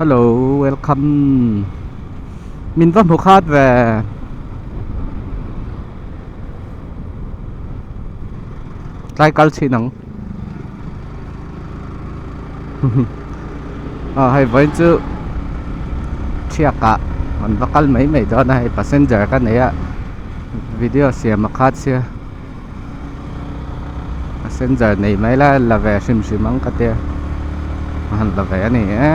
Hello welcome min va hmu khat ve. Tlai kal chhin ang aw hei vawiin chu thiak ah an va kal mai mai dawn a hei passenger ka nei a video siam a khat sia passenger nei mai la la ve hrim hrim ang ka tia a han la ve a ni e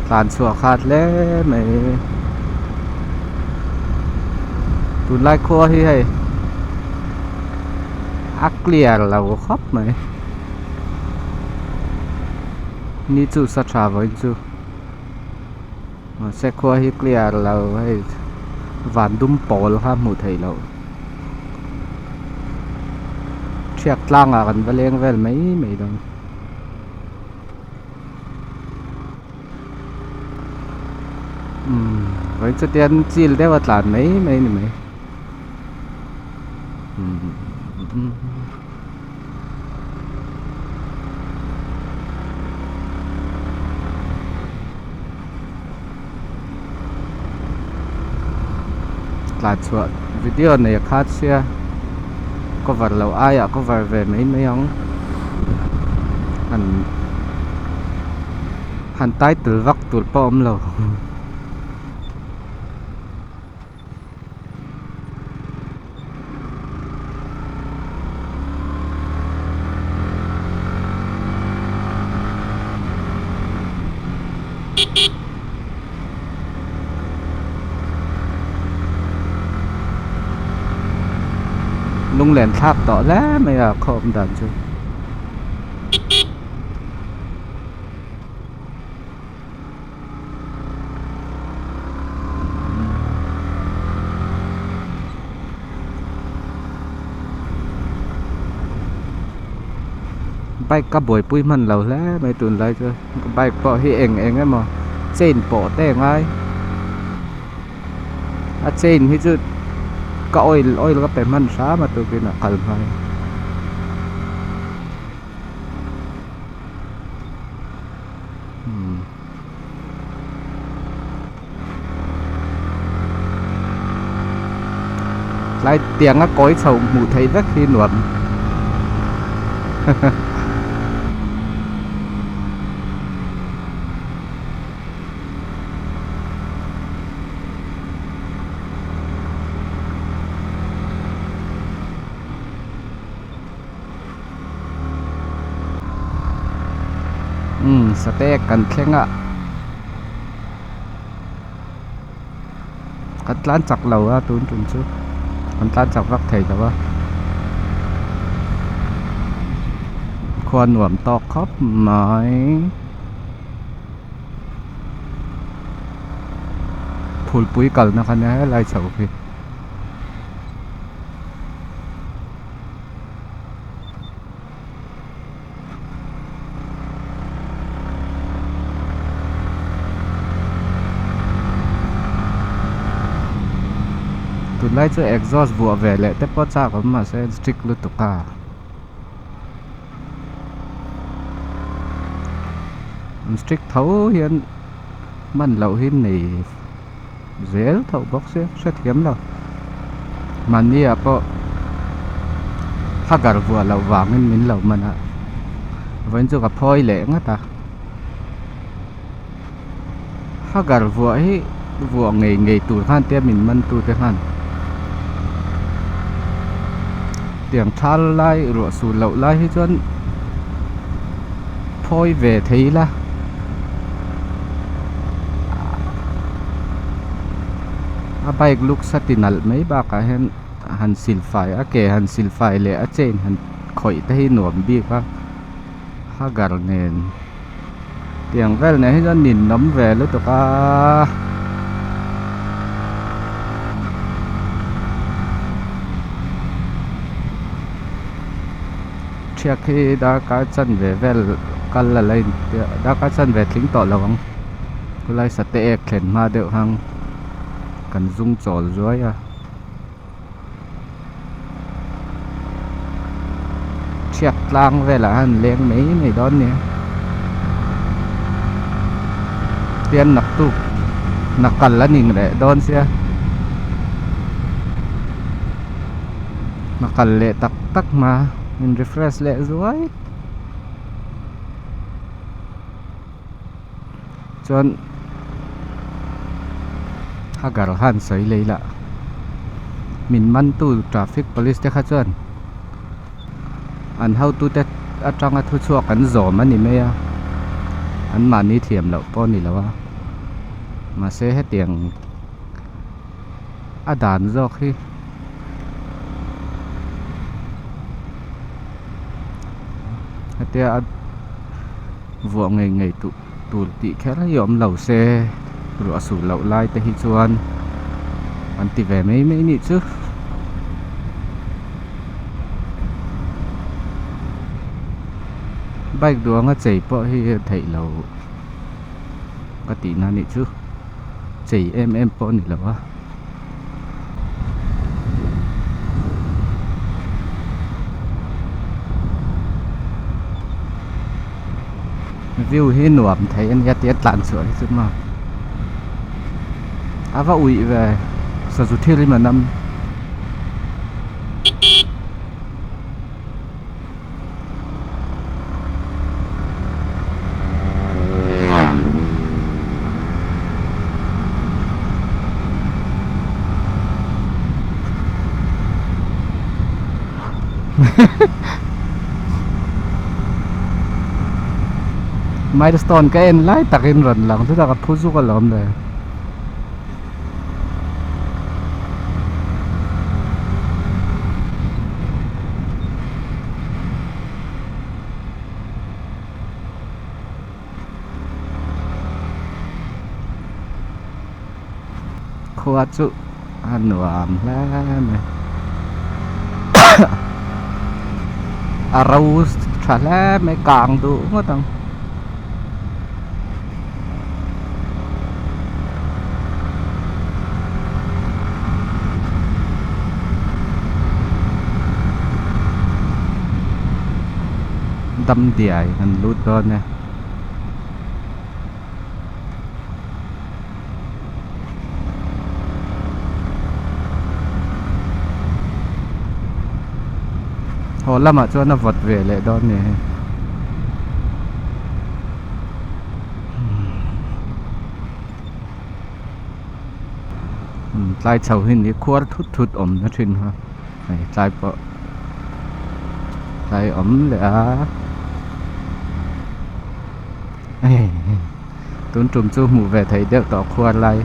tlan chhuah khat hle mai tunlai khua hi hei a clear lo khawp mai ni chu sa tha vawiin chu mahse khua hi clear lo hei van dum pawl kha hmuh theih loh thiak tlangah kan va leng vel mai mai dawn. Umm vawiin chu tian chil deuh a tlan mai mai a ni mai umm tlan chhuah video nei a khat sia cover loh aiah cover ve mai mai ang han han title vak tur pawh a awm lo. Lunglen thlak tawh hle mai a khaw awm dan chu. Bike ka buaipui hman lo hle mai tunlai chu bike pawh hi eng eng emaw chain pawh te a ngai a chain hi chu ka oil oil ka pe hman hram a tukin a kal hmai. Tlai tianga kawi chho hmuh theih vek hi nuam Umm satek kan thleng a kan tlan chak lo a tun tum chu kan tlan chak vak thei lo a khua nuam tawk khawp mai phulpui kalna kha nia helai chho hi. Tunlai chu exhaust vuah ve leh te pawh chak awm mahse strict lutuk a an strict tho hian hman loh hi nei zel tho bawk sia hrethiam lo mahni ah pawh hagar vuah loh vangin min lo man a vawiin chu ka phawi leh nghat a hagar vuah hi vuah ngei ngei tur khan tia min man tu te khan tiang thal lai ruah sur loh lai hi chuan phawi ve thei ila. A bike looks a ti nalh mai bakah hian han sil fai a ke han sil fai leh a chain han khawih te hi nuam bik a hagar nen tiang vel nen hi chuan ninawm ve lutuk a. Thiak hi darkar chanve vel kal a la inti a darkar chanve tling tawh lo ang khulai sate ek thlen hma deuh hang kan zum chawl zuai a thiak tlang velah hian leng mai mai dawn nia. Tian naktuk nakal a ning leh dawn sia nakal leh tak tak hma in refresh leh zuai chuan Hagar khan sawi lei lah min man tu traffic police te kha chuan. An hotute atanga thu chhuak an zawm a ni mai a, an mahni thiam loh pawh a ni lo a, mahse hetiang a dan zawk hi hetia a vuah ngei ngei duh tur tih kher hi awm lo se ruah sur loh lai te hi chuan an ti ve mai mai nih chu. Bike duanga chei pawh hi a theih loh ka tihna nih chu chei em em pawh a ni lo a. View hi nuam thei a nia tia tlan chhuah hi chu maw a va uih ve sazu thil hi manam. Milestone ka en lai takin rawn lang chutah ka phu zuk alawm le. Khua chu a nuam hle mai a ro tha hle mai kang duh ngawt ang. Dam diai kan lut dawn e. Haw lamah chuan a vawt ve leh dawn ni hei. Tlai chho hi ni khuar thut thut awm na thin kha hei tlai pawh tlai awm leh a. Tun tum chu hmuh ve theih deuh tawh khuar lai.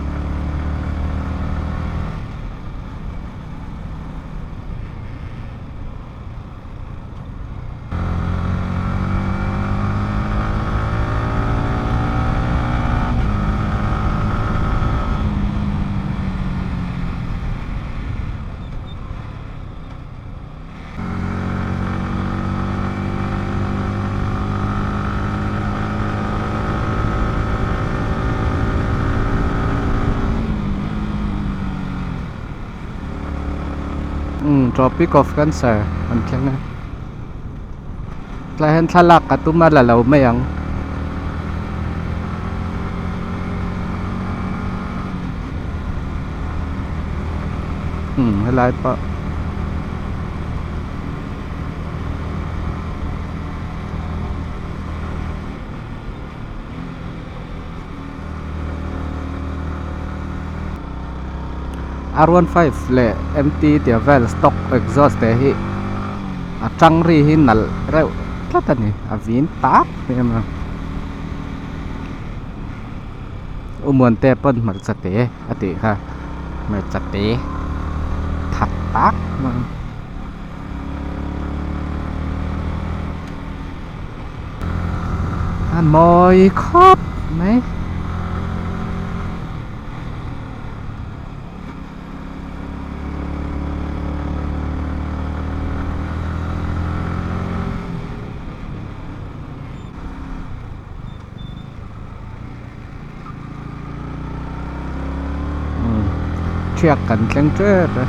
Umm tropic of cancer an thleng a tlai hian thlalak ka tum a la lo mai ang. Umm helai pawh. R one five leh M T tih vel stock exhaust te hi a tang ri hi nalh reuh tlat a ni a vin tak mai a. U Muante pawn hmarcha te a tih kha hmarcha te that tak mai a mawi khawp mai. Thiak kan thleng tep e.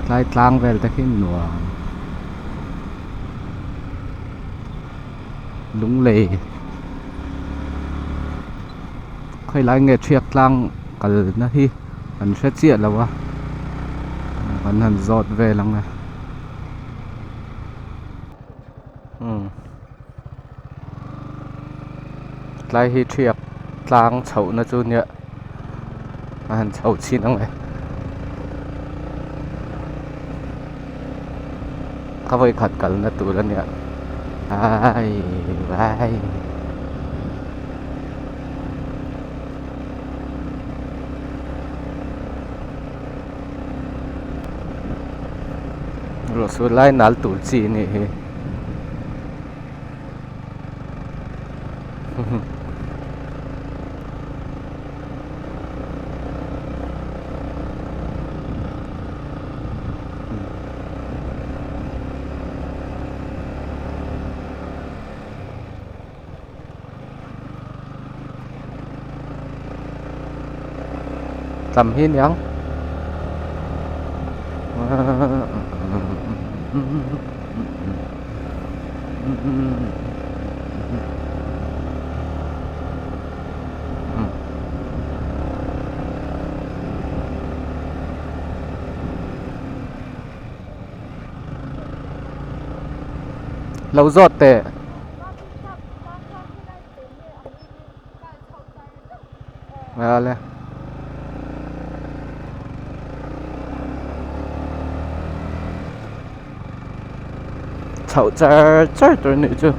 Tlai tlang vel te khi nuam lunglei khawilai nge thiak tlang kalna hi kan hre chiah lo a kan han zawt vel ang e umm tlai hi thiak tlang chhohna chu nia a han chho chhin ang e ka vawikhat kalna tur a nia ai vai ruah sur lai nal tur chi a nih hi. Tlam hi aniang Lo zawt teh. Vale. Chhoh char char tur anih chu.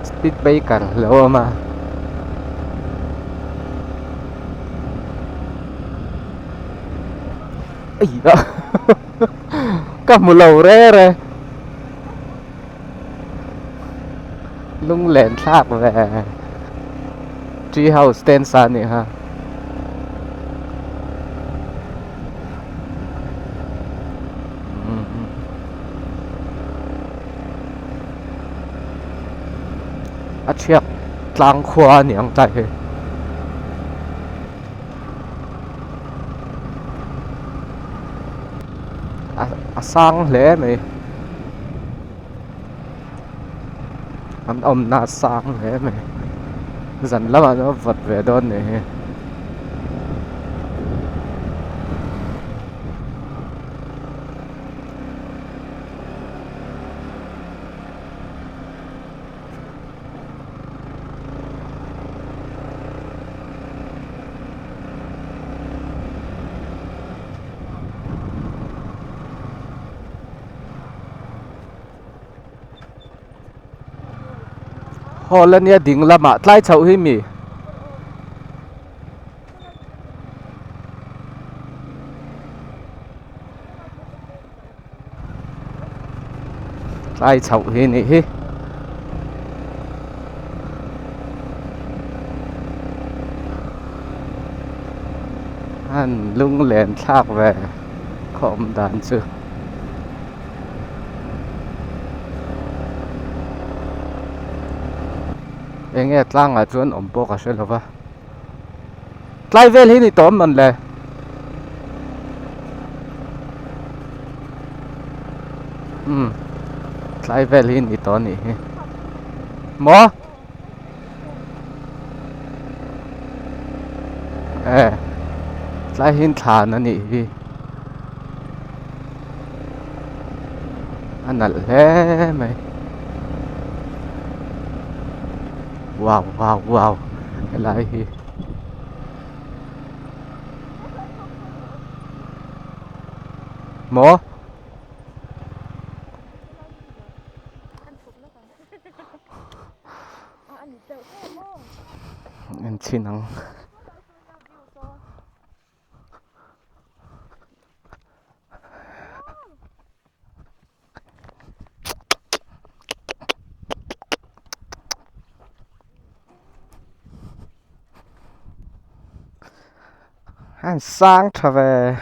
Speed breaker lo awm a. Ka hmu lo rêr e. Lunglen thlak ve tree house te an sa anih kha. A thiak tlang khua a ni ang tlai hi. A sang hle mai an awmna a sang hle mai zan lamah chuan a vawt ve dawn nih hi. Hall ania ding lamah tlai chhoh hi mi. Tlai chhoh hi nih hi. An lunglen thlak ve khawm dan chu. Enge tlangah chuan awm pawh ka hre lo va. Tlai vel hi ni tawh man le. Umm tlai vel hi ni tawh anih hi. Maw? E tlai hi thlan anih hi. A nalh hle mai. Wow wow wow helai hi maw en chhin ang. A sang tha ve.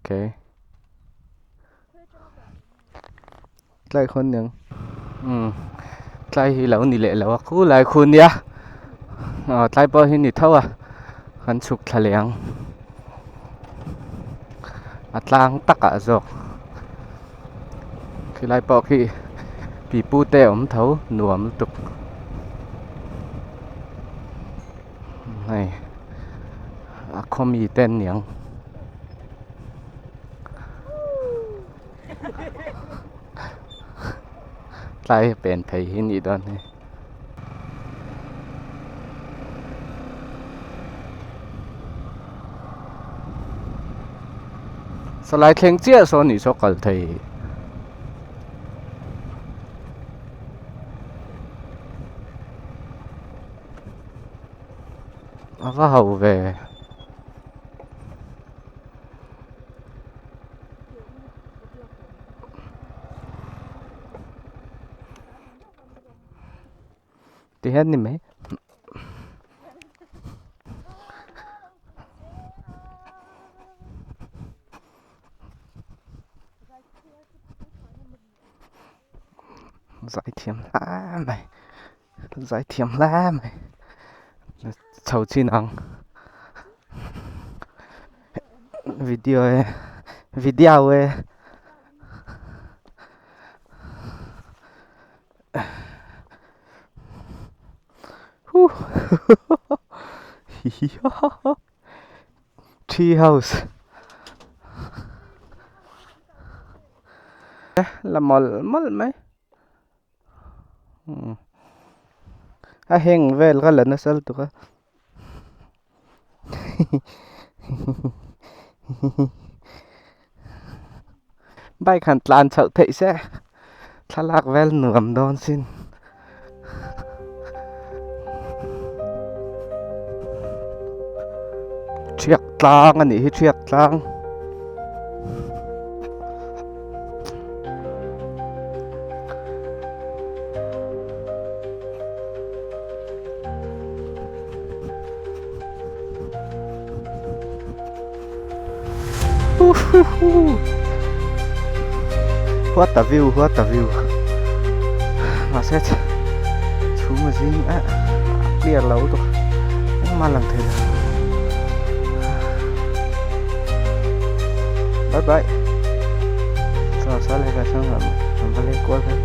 Okay. Tlai khawn niang. Umm tlai hi lo ni leh lo a khu lai khu nia aw tlai pawh hi ni tho a kan chhuk thla leh ang a tlang takah zawk khilai pawh khi pipu te a awm tho nuam lutuk hei a khaw mi te an niang. Tlai pen phei hi nih dawn hi. Sawlai thleng chiah saw nih saw kal thei. A va ho ve. Ti hian ni mai. Zaithiam hle mai zaithiam hle mai chho chin ang video e video e huh Tree house la mawlh mawlh mai a heng vel kha la nasa lutuk a bike han tlan chhoh theih se thlalak vel nuam dawn sin. Thiak tlang a nih hi thiak tlang. What a view, what a view. Mahse chhung a zing a clear lo lutuk engmah lang thei lo. Bye bye. Chaw sa leh ka sang an va leng kual vel.